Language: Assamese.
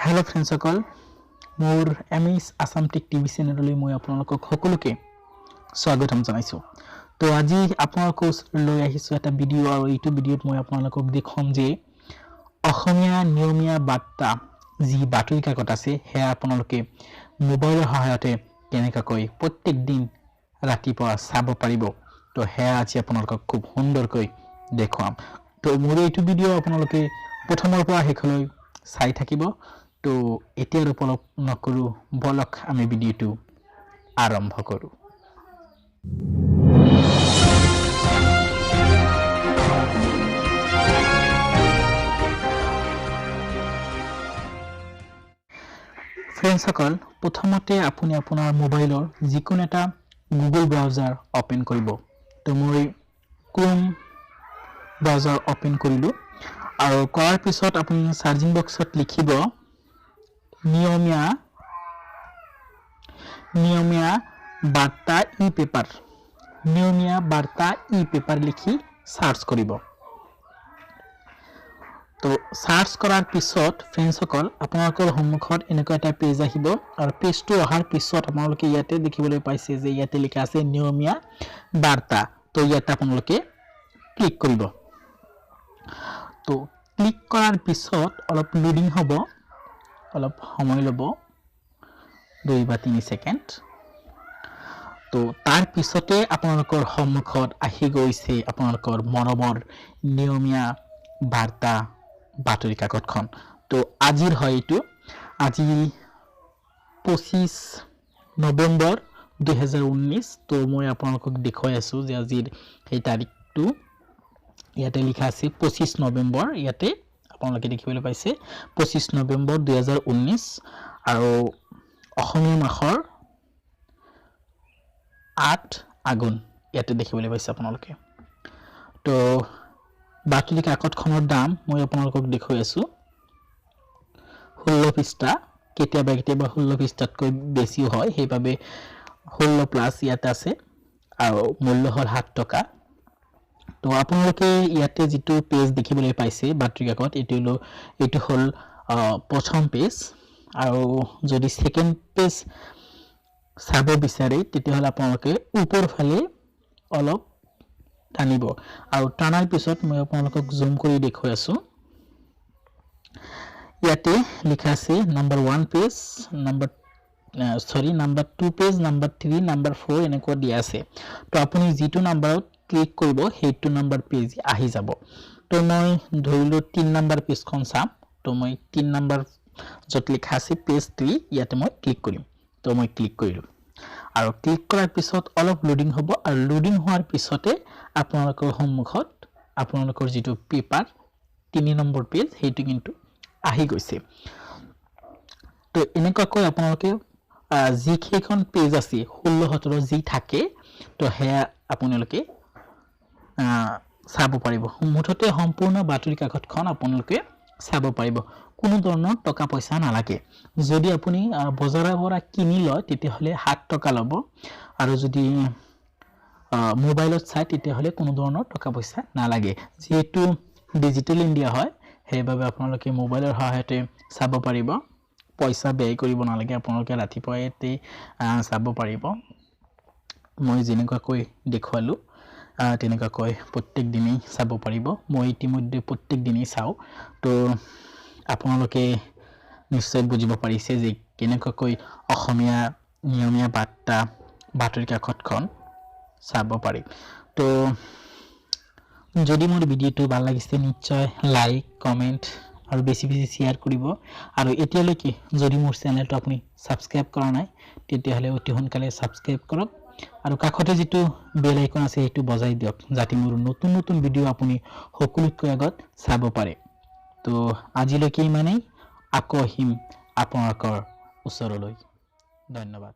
হেল্ল' ফ্ৰেণ্ডছসকল, মোৰ M H Assam tech TV চেনেললৈ মই আপোনালোকক সকলোকে স্বাগতম জনাইছোঁ। তো আজি আপোনালোকৰ ওচৰলৈ লৈ আহিছোঁ এটা ভিডিঅ' আৰু এইটো ভিডিঅ'ত মই আপোনালোকক দেখুৱাম যে অসমীয়া নিয়মীয়া বাৰ্তা যি বাতৰি কাকত আছে, সেয়া আপোনালোকে মোবাইলৰ সহায়তে কেনেকুৱাকৈ প্ৰত্যেক দিন ৰাতিপুৱা চাব পাৰিব। তো সেয়া আজি আপোনালোকক খুব সুন্দৰকৈ দেখুৱাম। তো মোৰ এইটো ভিডিঅ' আপোনালোকে প্ৰথমৰ পৰা শেষলৈ চাই থাকিব। তো এতিয়া আৰু পলম নকৰোঁ, বলক আমি ভিডিঅ'টো আৰম্ভ কৰোঁ। ফ্ৰেণ্ডছসকল, প্ৰথমতে আপুনি আপোনাৰ মোবাইলৰ যিকোনো এটা গুগল ব্ৰাউজাৰ অ'পেন কৰিব। তো মই ক্ৰোম ব্ৰাউজাৰ অ'পেন কৰিলোঁ আৰু কৰাৰ পিছত আপুনি চাৰ্চিং বক্সত লিখিব নিয়মীয়া বাৰ্তা ই পেপাৰ। নিয়মীয়া বাৰ্তা ই পেপাৰ লিখি চাৰ্চ কৰিব। তো চাৰ্চ কৰাৰ পিছত ফ্ৰেণ্ডছসকল, আপোনালোকৰ সন্মুখত এনেকুৱা এটা পেজ আহিব আৰু পেজটো অহাৰ পিছত আপোনালোকে ইয়াতে দেখিবলৈ পাইছে যে ইয়াতে লিখা আছে নিয়মীয়া বাৰ্তা। তো ইয়াতে আপোনালোকে ক্লিক কৰিব। তো ক্লিক কৰাৰ পিছত অলপ লোডিং হ'ব, অলপ সময় ল'ব, 2 বা 3 ছেকেণ্ড। তো তাৰ পিছতে আপোনালোকৰ সন্মুখত আহি গৈছে আপোনালোকৰ মৰমৰ নিয়মীয়া বাৰ্তা বাতৰি কাকতখন। তো আজিৰ হয় এইটো, আজি 25 নৱেম্বৰ 2019। তো মই আপোনালোকক দেখুৱাই আছোঁ যে আজিৰ সেই তাৰিখটো ইয়াতে লিখা আছে 25 নৱেম্বৰ। ইয়াতে আপোনালোকে দেখিবলৈ পাইছে 25 নৱেম্বৰ 2019 আৰু অসমীয়া মাহৰ 8 আঘোণ ইয়াতে দেখিবলৈ পাইছে আপোনালোকে। তো বাতৰি কাকতখনৰ দাম মই আপোনালোকক দেখুৱাই আছোঁ। 16 পৃষ্ঠা, কেতিয়াবা কেতিয়াবা 16 পৃষ্ঠাতকৈ বেছিও হয়, সেইবাবে 16 প্লাছ ইয়াতে আছে আৰু মূল্য হ'ল 7 টকা। তো আপোনালোকে ইয়াতে যিটো পেজ দেখিবলৈ পাইছে বাতৰি কাকত, এইটো হ'ল প্ৰথম পেজ আৰু যদি ছেকেণ্ড পেজ চাব বিচাৰে, তেতিয়াহ'লে আপোনালোকে ওপৰ ফালে অলপ টানিব আৰু টানাৰ পিছত মই আপোনালোকক জুম কৰি দেখুৱাই আছোঁ। ইয়াতে লিখা আছে number 1 page, number, sorry, number 2 page, number 3, number 4 এনেকুৱা দিয়া আছে। তো আপুনি যিটো নাম্বাৰত ক্লিক কৰিব, সেইটো নাম্বাৰ পেজ আহি যাব। তো মই ধৰিলোঁ 3 নাম্বাৰ পেজখন চাম। তো মই 3 নাম্বাৰ য'ত লিখা আছে পেজ 3, ইয়াতে মই ক্লিক কৰিম। তো মই ক্লিক কৰিলোঁ আৰু ক্লিক কৰাৰ পিছত অলপ লোডিং হ'ব আৰু লোডিং হোৱাৰ পিছতে আপোনালোকৰ সন্মুখত আপোনালোকৰ যিটো পেপাৰ 3 নম্বৰ পেজ, সেইটো কিন্তু আহি গৈছে। তো এনেকুৱাকৈ আপোনালোকে যিকেইখন পেজ আছে, 16, 17 যি থাকে, তো সেয়া আপোনালোকে চাব পাৰিব। মুঠতে সম্পূৰ্ণ বাতৰি কাকতখন আপোনালোকে চাব পাৰিব, কোনো ধৰণৰ টকা পইচা নালাগে। যদি আপুনি বজাৰৰ পৰা কিনি লয়, তেতিয়াহ'লে 7 টকা ল'ব আৰু যদি মোবাইলত চায়, তেতিয়াহ'লে কোনো ধৰণৰ টকা পইচা নালাগে। যিহেতু ডিজিটেল ইণ্ডিয়া হয়, সেইবাবে আপোনালোকে মোবাইলৰ সহায়তে চাব পাৰিব, পইচা ব্যয় কৰিব নালাগে। আপোনালোকে ৰাতিপুৱাতে চাব পাৰিব। মই যেনেকুৱাকৈ দেখুৱালোঁ, তেনেকুৱাকৈ প্ৰত্যেক দিনেই চাব পাৰিব। মই ইতিমধ্যে প্ৰত্যেক দিনেই চাওঁ। তো আপোনালোকে নিশ্চয় বুজিব পাৰিছে যে কেনেকুৱাকৈ অসমীয়া নিয়মীয়া বাৰ্তা বাতৰি কাকতখন চাব পাৰি। তো যদি মোৰ ভিডিঅ'টো ভাল লাগিছে, নিশ্চয় লাইক, কমেণ্ট আৰু বেছি বেছি শ্বেয়াৰ কৰিব আৰু এতিয়ালৈকে যদি মোৰ চেনেলটো আপুনি ছাবস্ক্ৰাইব কৰা নাই, তেতিয়াহ'লে অতি সোনকালে ছাবস্ক্ৰাইব কৰক আৰু কাষতে যিটো বেল আইকন আছে, সেইটো বজাই দিয়ক, যাতে মোৰ নতুন নতুন ভিডিঅ' আপুনি সকলোতকৈ আগত চাব পাৰে। তো আজিলৈকে ইমানেই, আকৌ আহিম আপোনালোকৰ ওচৰলৈ। ধন্যবাদ।